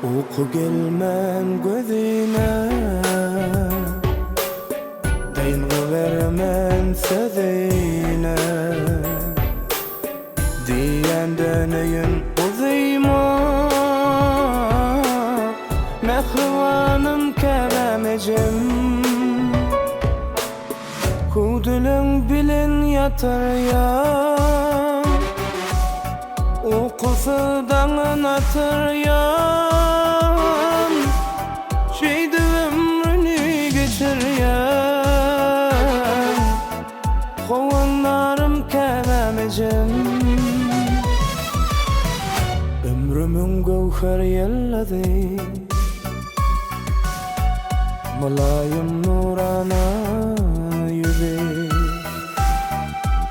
Uky gelmän gözüne, Dyngy bermän sözüne. Diýýän döneýin guzyma, Mähribanym käbäm ejem. Hüwdüleň bilen ýatyrýan, Ukusy daňyn atyrýan, Şeýdip ömrüni geçirýän, Howandarym käbäm ejem. Ömrümiň göwher ýyldyzy. Mylaýym nurana ýüzi.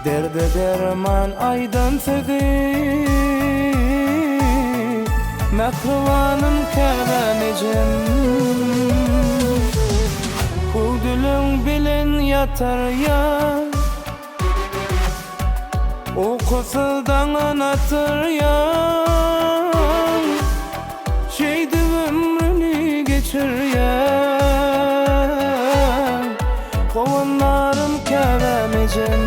Derde derman aýdan sözi. Mähribanym käbäm ejem. Hüwdüleň bilen ýatarýan. Ukusyz daňyn atyrýan, Şeýdip ömrüni geçirýän. Howandarym käbäm ejem.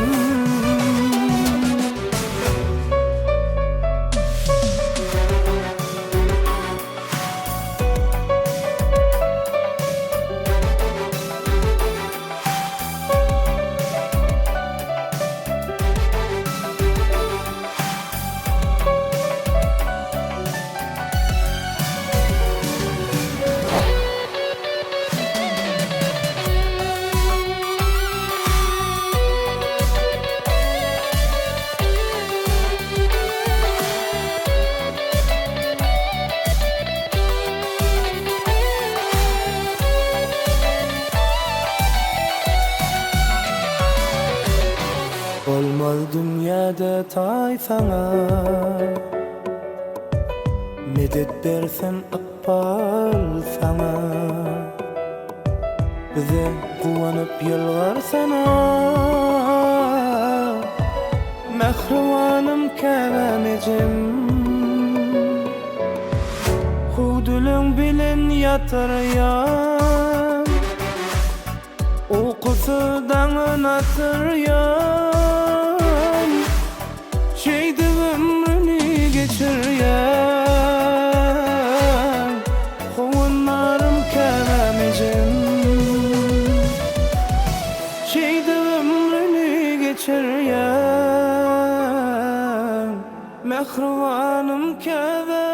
Bolmaz dünýäde taý saňa Medet bersin ykbal saňa Bize guwanyp ýylgyrsana Mähribanym käbäm ejem Hüwdüleň bilen ýatyrýan Ukusy daňyn atyrýan Şeýdip ömrüni geçirýän Howandarym käbäm ejem Şeýdip ömrüni geçirýän Mähribanym käbäm.